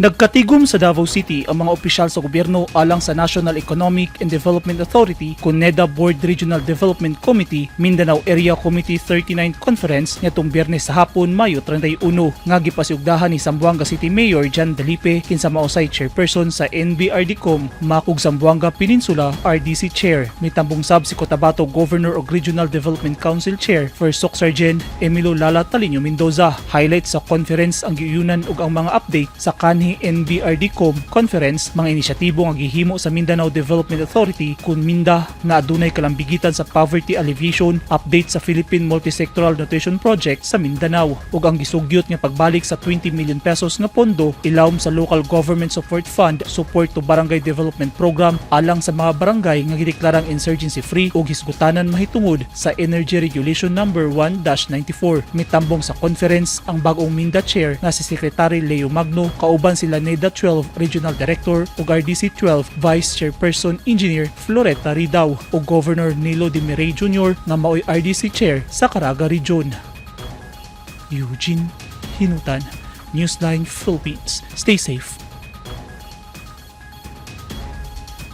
Nagkatigom sa Davao City ang mga opisyal sa gobyerno alang sa National Economic and Development Authority kun NEDA Board Regional Development Committee Mindanao Area Committee 39 Conference ngadtong Biyernes sa hapon, Mayo 31, nga gipasiugdahan ni Zamboanga City Mayor John Dalipe, kinsa mausay chairperson sa NBRDCOM Makog Zamboanga Peninsula RDC Chair. Mitambong sab si Cotabato Governor ug Regional Development Council Chair First Sergeant Emilio Lala Talino Mendoza. Highlight sa conference ang giuyunan ug ang mga update sa kanhi NBRDCOM Conference, mga inisyatibo nga gihimo sa Mindanao Development Authority kun MINDA nga adunay kalambigitan sa poverty alleviation, update sa Philippine Multisectoral Nutrition Project sa Mindanao ug ang gisugyot nga pagbalik sa 20 million pesos nga pondo ilawom sa Local Government Support Fund Support to Barangay Development Program alang sa mga barangay nga gideklarang insurgency free ug hisgutanan mahitungod sa Energy Regulation Number 1-94. Mitambong sa conference ang bag-ong MINDA Chair nga si Secretary Leo Magno kauban sila NEDA 12 Regional Director ug RDC 12 Vice Chairperson Engineer Floreta Ridao ug Governor Nilo de Miray Jr. nga maoy RDC Chair sa Caraga Region. Eugene Hinutan, Newsline Philippines. Stay safe.